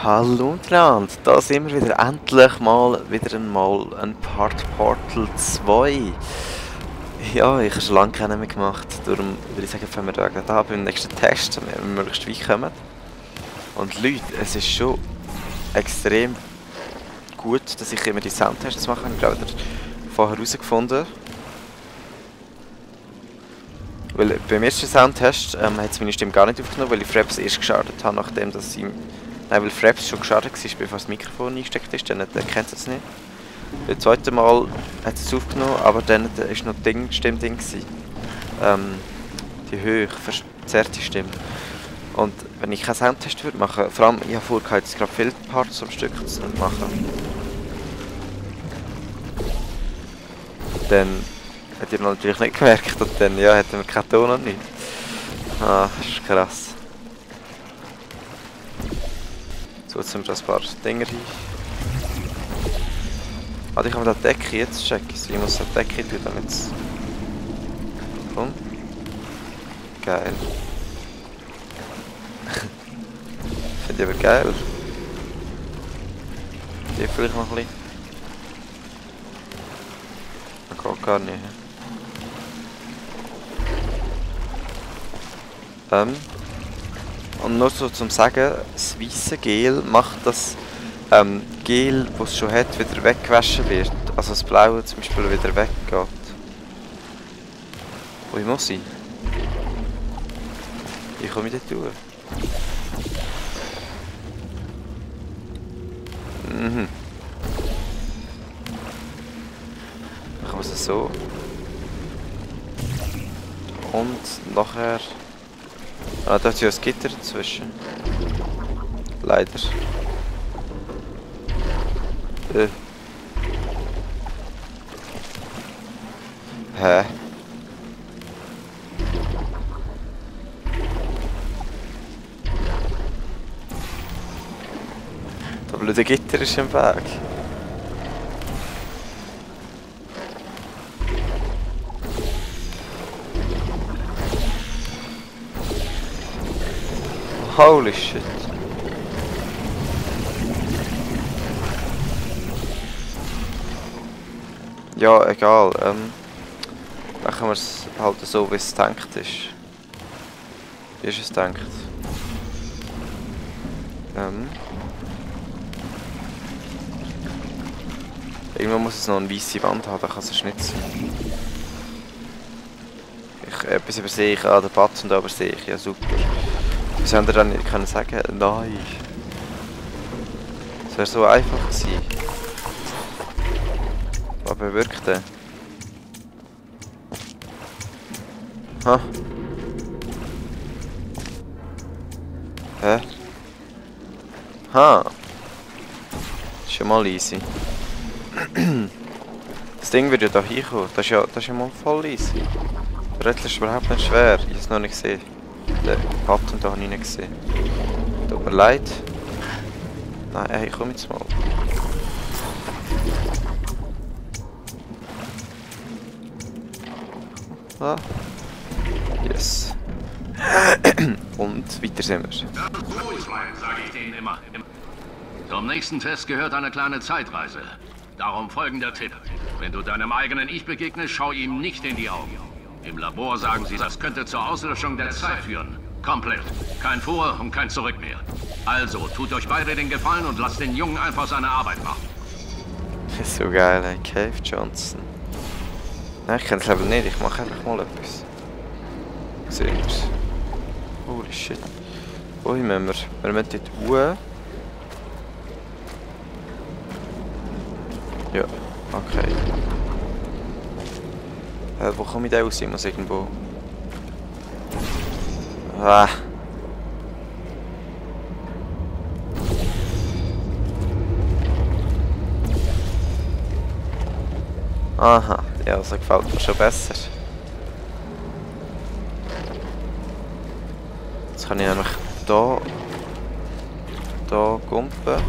Hallo dran, da sind wir wieder, endlich mal wieder einmal ein Part Portal 2. Ja, ich habe schon lange keinen mehr gemacht, darum würde ich sagen, fangen wir da gerade an beim nächsten Test, wenn wir möglichst weit kommen. Und Leute, es ist schon extrem gut, dass ich immer die Soundtests mache, ich glaube, ich habe vorher herausgefunden. Weil beim ersten Soundtest hat es meine Stimme gar nicht aufgenommen, weil ich Fraps erst gestartet habe, nachdem dass ich... Nein, weil Fraps schon gestartet war, bevor das Mikrofon eingesteckt ist, dann erkennt es nicht. Beim zweiten Mal hat es aufgenommen, aber dann war noch die Stimmding. Die hoch verzerrte Stimme. Und wenn ich keinen Soundtest würde machen, vor allem, ich habe vorher jetzt gerade viele Parts am Stück zu machen, dann hätte ich natürlich nicht gemerkt und dann ja, hätten wir keinen Ton und nichts. Ah, das ist krass. So, jetzt haben wir ein paar Dinger rein. Ah, ich kann mir die Decke jetzt checken. Ich muss die Decke tun, damit es... Komm. Geil. Finde ich aber geil. Die vielleicht noch ein bisschen. Man geht gar nicht. Und nur so zum Sagen, das weiße Gel macht das Gel, das es schon hat, wieder weggewaschen wird. Also das blaue zum Beispiel wieder weggeht. Wo muss ich? Wie komme ich das tun? Mhm. Ich muss es so. Und nachher... Ah, da ist ja ein Gitter dazwischen. Leider. Hä? Das blöde Gitter ist im Weg. Holy shit. Ja, egal. Machen wir es halt so, wie es gedacht ist. Wie ist es gedacht? Irgendwann muss es noch eine weiße Wand haben, da kann es nicht sein. Etwas übersehe ich, den Button da übersehe ich, ja super. Wieso haben wir dann nicht können sagen? Nein. Das wäre so einfach gewesen. Aber wirkt der? Ha? Hä? Ha? Das ist ja mal easy. Das Ding wird ja da hinkommen. Das ist ja mal voll easy. Der Rätsel ist überhaupt nicht schwer. Ich habe es noch nicht gesehen. Den Button da habe ich nicht gesehen. Tut mir leid. Nein, hey, komm jetzt mal. Ah. Yes. Und weiter sind wir. Ruhig bleiben, sage ich denen immer. Zum nächsten Test gehört eine kleine Zeitreise. Darum folgender Tipp. Wenn du deinem eigenen Ich begegnest, schau ihm nicht in die Augen. Im Labor sagen sie, das könnte zur Auslöschung der Zeit führen. Komplett. Kein Vor- und kein Zurück mehr. Also, tut euch beide den Gefallen und lasst den Jungen einfach seine Arbeit machen. Das ist so geil, ein Cave Johnson. Nein, ich kenne es aber nicht, ich mache einfach mal etwas. Sehen wir's. Holy shit. Wohin müssen wir? Wir müssen dort hoch. Ja, okay. Wo komme ich da raus? Ich muss irgendwo... Ah. Aha, ja, das gefällt mir schon besser. Jetzt kann ich nämlich da gumpen.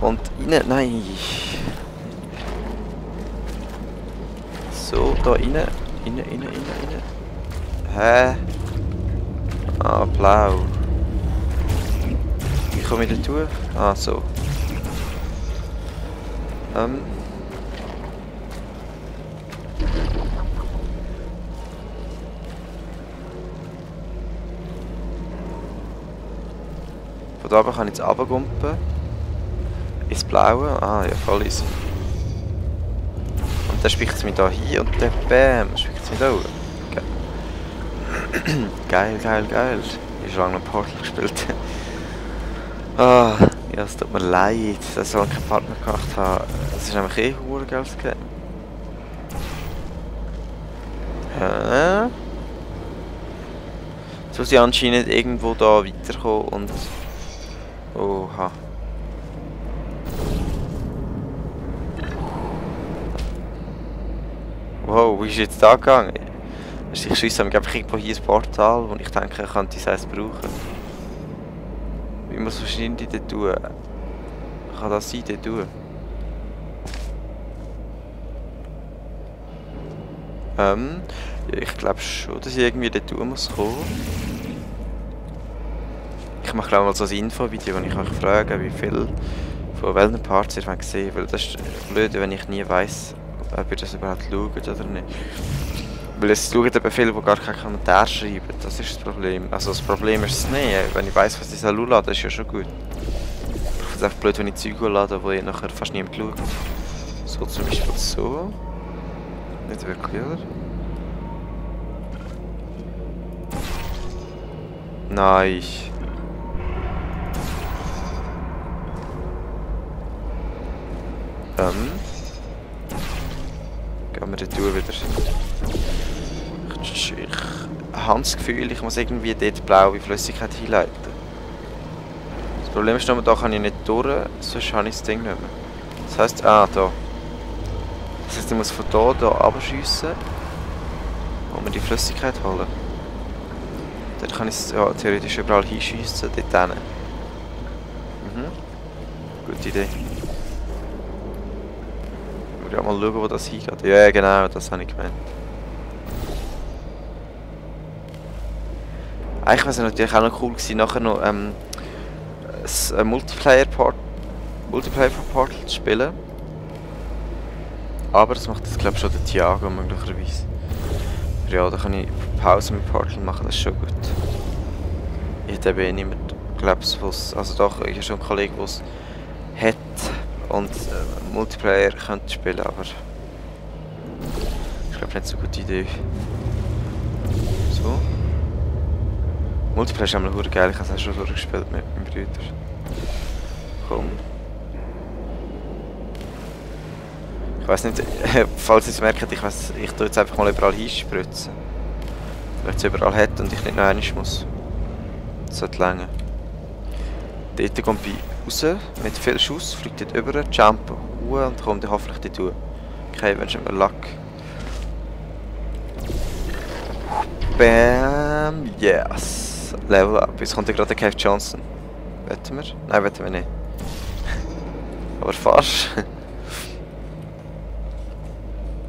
Und rein, nein. So, da rein. Hä? Ah, blau. Wie komme ich da durch? Ah, so. Von da oben kann ich jetzt runtergumpen. Ins Blaue. Ah, ja, voll easy. Und dann spickt es mich da hin und dann bam, spickt es mich da hoch. Okay. Geil, geil, geil. Ich habe schon lange noch Portal gespielt. Ah, ja, es tut mir leid, dass ich so lange keinen Partner gemacht habe. Es ist nämlich eh verdammt Geld gegeben. Jetzt muss ich anscheinend irgendwo da weiterkommen und... Oha. Wow, wie ist jetzt da gegangen? Ich schieße mich einfach irgendwo hier ein Portal, wo ich denke, ich könnte dieses brauchen. Wie muss es wahrscheinlich dort tun? Kann das sein, dort tun? Ich glaube schon, dass ich irgendwie dort tun muss kommen. Ich mache glaube mal so ein Info-Video, wo ich euch frage, wie viel von welchen Parts ihr gesehen wollt, weil das ist blöd, wenn ich nie weiss, ob ihr das überhaupt schaut oder nicht. Weil es schauen eben viele, die gar keinen Kommentar schreiben, das ist das Problem. Also das Problem ist es nicht, wenn ich weiss, was ich soll laden, ist ja schon gut. Ich finde es einfach blöd, wenn ich Zeug lade, wo ich nachher fast niemand schaut. So zum Beispiel so. Nicht wirklich, oder? Nein. Gehen wir dort wieder. Ich habe das Gefühl, ich muss irgendwie dort blaue Flüssigkeit hinleiten. Das Problem ist nur, da kann ich nicht durch, sonst habe ich das Ding nicht mehr. Das heisst, da. Das heisst, ich muss von hier abschiessen und mir die Flüssigkeit holen. Dort kann ich es ja, theoretisch überall hinschiessen, dort hin. Gute Idee. Ich will ja mal schauen, wo das hingeht. Ja, genau, das habe ich gemeint. Eigentlich wäre es natürlich auch noch cool gewesen, nachher noch ein Multiplayer von Portal zu spielen. Aber das macht jetzt glaube ich schon der Thiago möglicherweise. Ja, da kann ich Pause mit Portal machen, das ist schon gut. Ich habe eben niemand, glaube ich, also doch, ich habe schon einen Kollegen, der es hat und Multiplayer könnte spielen, aber ich glaube nicht so eine gute Idee. So. Multiplayer ist einmal verdammt geil, ich habe es auch schon durchgespielt mit meinem Bruder. Komm. Ich weiss nicht, falls ihr es merkt, ich tue jetzt einfach mal überall hinspritzen. Weil es überall hat und ich nicht noch einmal muss. Das sollte länger. Dort kommt bei raus, mit viel Schuss, fliegt dort über, jumpt hoch und kommt dann hoffentlich dort durch. Okay, wünsche mir Luck. Bam, yes. Level up. Jetzt kommt gerade der Cave Johnson. Wetten wir? Nein, wetten wir nicht. Aber fast.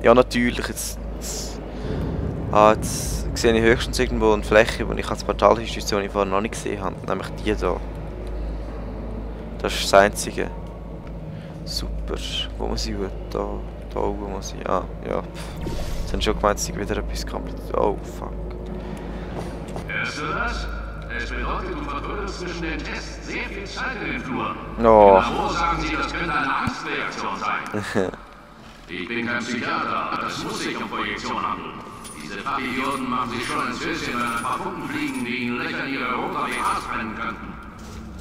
Ja, natürlich. Jetzt sehe ich höchstens irgendwo eine Fläche, wo ich als Portal hinschieße, die ich vorher noch nicht gesehen habe. Nämlich die hier. Das ist das Einzige. Super. Wo muss ich? Da oben muss ich. Ah, ja. Jetzt haben schon gemeint, dass ich wieder etwas komplett. Oh, fuck. Hörst du das? Es bedeutet, du vertrödelst zwischen den Tests sehr viel Zeit in den Flur. Oh. Genau sagen sie, das könnte eine Angstreaktion sein. Ich bin kein Psychiater, aber das muss sich um Projektion handeln. Diese Fachidioten machen sich schon ins Höschen, wenn ein paar Funken fliegen, die ihnen Löcher in ihre roter BHs brennen könnten.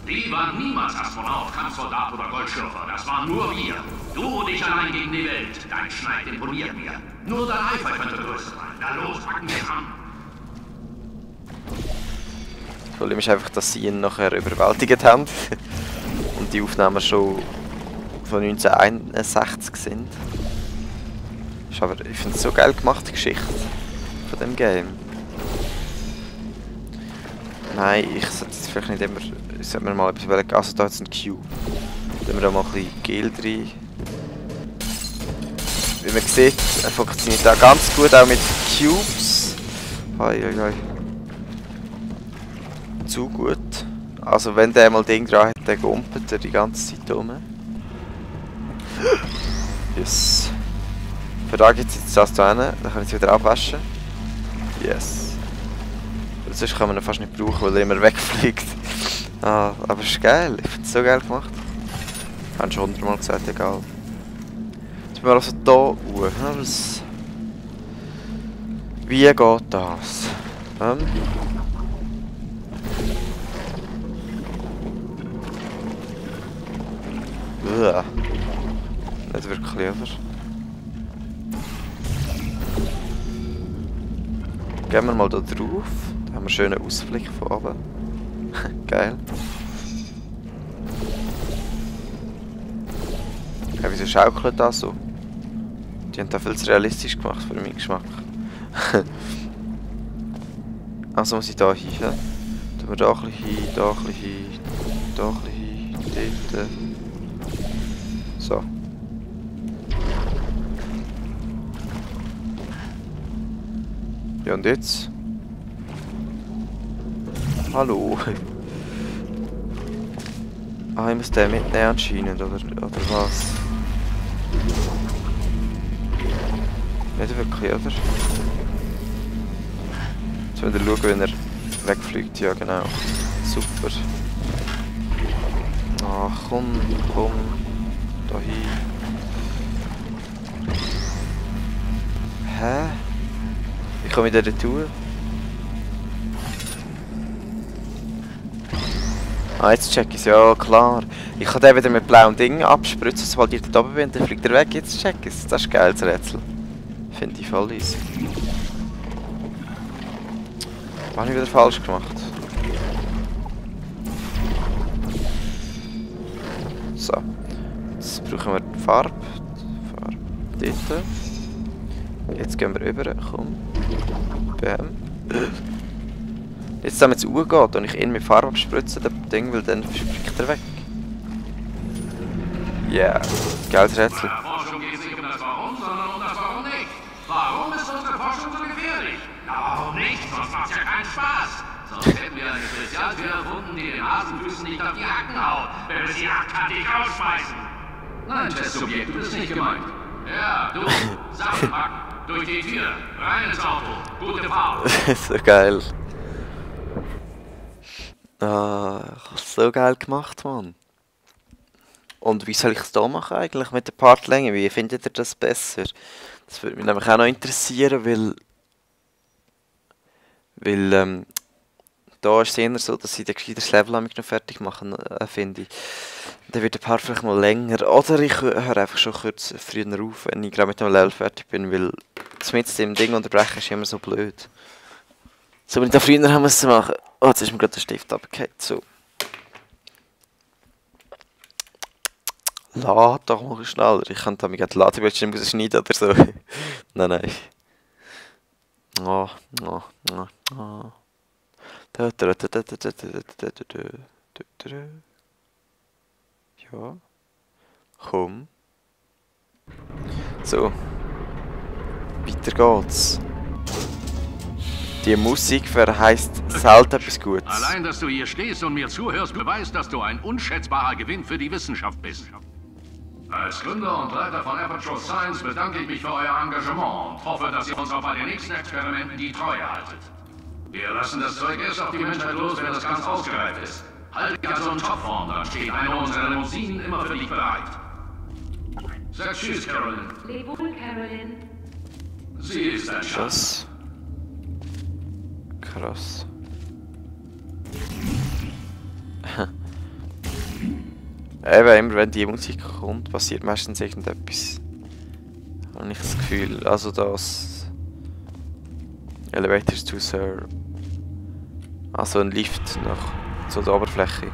Die waren niemals Astronaut, Kampfsoldat oder Goldschürfer. Das waren nur wir. Du und ich allein gegen die Welt. Dein Schneid imponiert mir. Nur dein Eifer könnte größer sein. Na los, packen wir an. Das Problem ist einfach, dass sie ihn nachher überwältigt haben. Und die Aufnahmen schon von 1961 sind. Ist aber, ich finde es so geil gemacht, die Geschichte von dem Game. Nein, ich sollte jetzt vielleicht nicht immer. Ich sollte mir mal etwas überlegen. Also da ist ein Cube. Da haben wir da mal ein bisschen Gel drin. Wie man sieht, funktioniert auch ganz gut, auch mit Cubes. Hoi, hoi, hoi. zu gut. Also wenn der mal Ding dran hat, dann gumpelt er die ganze Zeit rum. Yes. Für da gibt es jetzt das hier hin, dann kann ich es wieder abwaschen. Yes. Und sonst kann man ihn fast nicht brauchen, weil er immer wegfliegt. Ah, aber es ist geil, ich finde es so geil gemacht. Ich habe schon 100-mal gesagt, egal. Jetzt sind wir also hier hoch. Wie geht das? Nicht wirklich, oder? Gehen wir mal da drauf. Da haben wir einen schönen Ausblick von oben. Geil. Ja, wieso schaukelt das so? Die haben da viel zu realistisch gemacht für meinen Geschmack. Also muss ich da hin. Tun wir da ein bisschen hin, da ein bisschen hin, da ein bisschen hin, dort. So. Ja und jetzt? Hallo. Ah, ich muss den mitnehmen anscheinend, oder was? Nicht wirklich, oder? Jetzt müssen wir schauen, wenn er wegfliegt. Ja, genau. Super. Ach, komm. Da hin. Hä? Ich kann wieder retour. Ah, jetzt check ich es. Ja, klar. Ich kann den wieder mit blauem Ding abspritzen, sobald ich da oben bin, dann fliegt er weg. Jetzt check ich es. Das ist geil, das Rätsel. Finde ich voll easy. Was habe ich wieder falsch gemacht? So. Jetzt brauchen wir die Farbe. Dort. Jetzt gehen wir rüber. Komm. Bam. Jetzt, wenn man jetzt hochgeht und ich ihn mit Farbe abspritze, das Ding, weil dann fliegt er weg. Yeah. Geiles Rätsel. Bei der Forschung geht es nicht um das Warum, sondern um das Warum nicht. Warum ist unsere Forschung so gefährlich? Na, warum nicht? Sonst macht's ja keinen Spaß. Sonst hätten wir eine Spezialtür erfunden, die den Hasenfüßen nicht auf die Hacken haut, wenn wir sie achtkantig rausschmeißen. Nein, Testsubjekt, du bist nicht gemeint. Ja, du. Sachen packen. Durch die Tür. Rein ins Auto. Gute Fahrt. So geil. Ah, so geil gemacht, Mann. Und wie soll ich es da machen eigentlich mit der Partlänge? Wie findet ihr das besser? Das würde mich nämlich auch noch interessieren, weil da ist es eher so, dass sie den gescheites Level noch fertig machen, finde ich. Dann wird der Part vielleicht mal länger. Oder ich höre einfach schon kurz früher auf, wenn ich gerade mit dem Level fertig bin, weil mit dem Ding unterbrechen ist immer so blöd. So, wenn ich da früher haben müssen machen. Oh, jetzt ist mir gerade der Stift abgefallen. So. Lad doch mal schneller. Ich kann da mich gerade Ladebildschirm schneiden oder so. Nein. Oh. Ja. Komm. So. Weiter geht's. Die Musik verheißt selten etwas Gutes. Allein, dass du hier stehst und mir zuhörst, beweist, dass du ein unschätzbarer Gewinn für die Wissenschaft bist. Als Gründer und Leiter von Aperture Science bedanke ich mich für euer Engagement und hoffe, dass ihr uns auch bei den nächsten Experimenten die Treue haltet. Wir lassen das Zeug erst auf die Menschheit los, wenn das ganz ausgereift ist. Halt dich also in Topform, dann steht eine unserer Limousinen immer für dich bereit. Sag tschüss, Carolyn. Leb wohl, Carolyn. Sie ist ein Schatz. Krass. Eben, immer wenn die Musik kommt, passiert meistens irgendetwas. Habe ich das Gefühl. Also das Elevators to Sir. Also ein Lift nach zu der Oberfläche.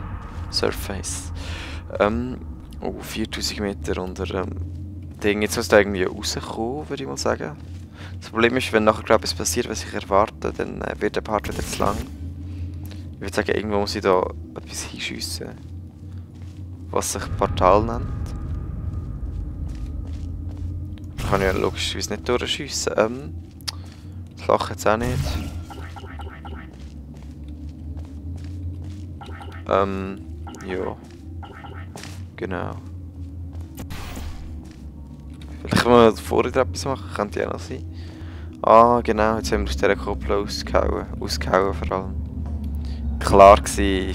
Surface. 4000 Meter unter Ding. Jetzt muss da irgendwie rauskommen, würde ich mal sagen. Das Problem ist, wenn nachher glaube ich, etwas passiert, was ich erwarte, dann wird der Part wieder zu lang. Ich würde sagen, irgendwo muss ich da etwas hinschiessen, was sich Portal nennt. Da kann ich ja logischerweise nicht durchschiessen. Das Loch jetzt auch nicht. Ja. Genau. Vielleicht können wir vorher etwas machen, könnte ja noch sein. Ah, genau, jetzt haben wir aus dieser Kuppel ausgehauen. Ausgehauen vor allem. Klar gsi.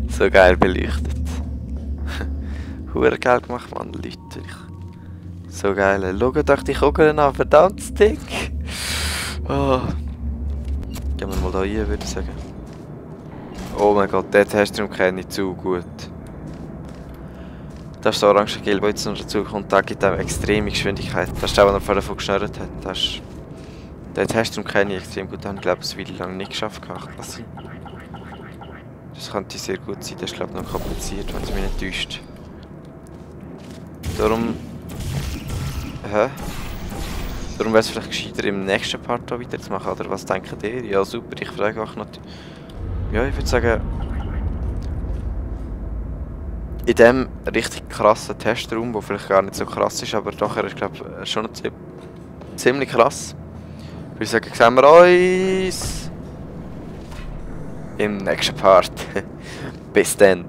So geil beleuchtet. Hure geil gemacht, Mann, Leute. So geil. Schaut euch die Kugeln an, verdammt dick. Oh. Gehen wir mal da rein, würde ich sagen. Oh mein Gott, den Testraum kenne ich zu gut. Das ist das orange Gel, das jetzt noch dazu kommt, der gibt einem extreme Geschwindigkeit. Das ist der, den er vorher geschnurrt hat. Das ist... Den Testraum kenne ich extrem gut, den habe ich glaube ich eine Weile lang nicht geschafft. Das könnte sehr gut sein, das ist glaube ich noch kompliziert, wenn es mich nicht täuscht. Darum... Darum wäre es vielleicht gescheiter im nächsten Part auch weiterzumachen, oder was denkt ihr? Ja super, ich frage auch noch... Ja, ich würde sagen... In dem richtig krassen Testraum, der vielleicht gar nicht so krass ist, aber doch, er ist glaube ich schon ziemlich krass. Würde ich sagen, sehen wir uns im nächsten Part. Bis dann.